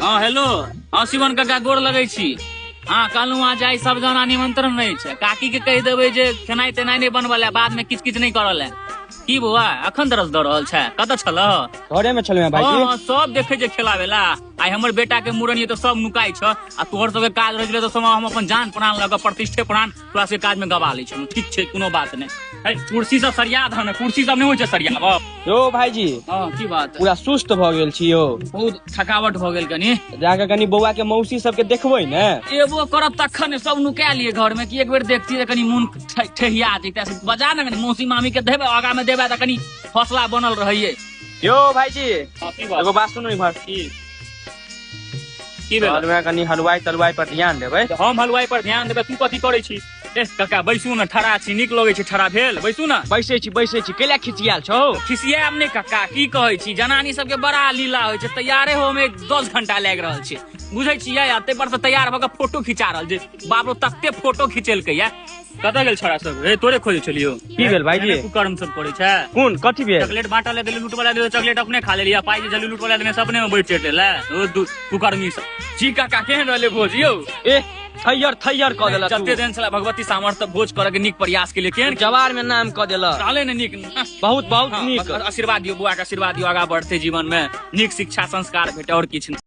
हँ हेलो, हँ शिवन काका, गोर लगै छी। हँ, कहलहुँ अहाँ जाय सब जना निमंत्रण नहि छै। काकी के कहि देबै जे खेनाइ तेनाइ नहि बनबै लए, बाद मे किछु किछु नहि करऽ लए। की बौआ, अखन दरस दऽ रहल छै? कतऽ छल? घरे में छलहुँ भाईजी। हँ, सब देखे छै खेलावे ला। आइ हमर बेटा के मूड़न ये तऽ सब नुकाइ छ, आ तोहर सबके काज रहै छलै तऽ समय हम अपन जान प्राण लऽ कऽ, प्रतिष्ठे प्राण तोरा सबके काज में गवा लै छलहुँ। ठीक छै, कोनो बात नहि। है, कुर्सी सब सरिया दह ने, कुर्सी सब नहि होइ छै सरियाबऽ। यौ भाईजी। हँ, की बात? पूरा सुस्त भऽ गेल छी यौ। बहुत थकावट भऽ गेल कनि। जाके कनि बौआ के मौसी सबके देखबै ने। एबो करब तखन ने, सब नुका लिए घर में कि एक बेर देखती तऽ कनि मोन ठेहिया जैते। बजा ने कनि मौसी मामी के देबै, आगा में देबै तऽ कनि हौसला बनल रहैये। यौ भाईजी। हँ, की बात? एगो बात सुनू इम्हर। की की भेल? कहलहुँ कनि हलवाई तलवाई पर ध्यान देबै। हम हलवाई पर ध्यान देबै, तू कथी करै छी? ए काका, बैसू ने, ठड़ा छी, नीक लगै छै ठड़ा भेल, बैसू ने। बैसै छी, बैसै छी, कैला खिसियाल छौ? खिसियाब नहि काका, की कहै छी, जनानी सबके बड़ा लीला होइ छै। तैयारे होमे 10 घंटा लागि रहल छै, बुझै छियै? आ ताहि पर से तैयार भऽ कऽ फोटो खिंचा रहल छै। बाप रो, तते फोटो खिंचेलकै या। कतऽ गेल छोड़ा सब? हे, तोरे खोजै छलियौ। की भेल भाईजी? कुकर्म सब करै छै। कोन कथी भेल? चॉकलेट बांटल ले देली, लूट वाला देली, चॉकलेट अपने खा लेली, आ पाई जे छली लूट वाला देने, सब अपने में बैठ चढ़ ले। ओ कुकर्मी सब। जी काका, केहन रहले भोज यौ? ए, थैयर थैयर कऽ देलक। जते दिन छला भगवती सामर्थ्य भोज करऽ के नीक प्रयास के लिए, केहन? जवार में नाम कऽ देलक। रहले ने नीक? बहुत बहुत हाँ, नीक। बस आशीर्वाद दियौ, बौआ के आशीर्वाद दियौ, आगा बढ़ते जीवन में, नीक शिक्षा संस्कार भेटे, और किछु नहि।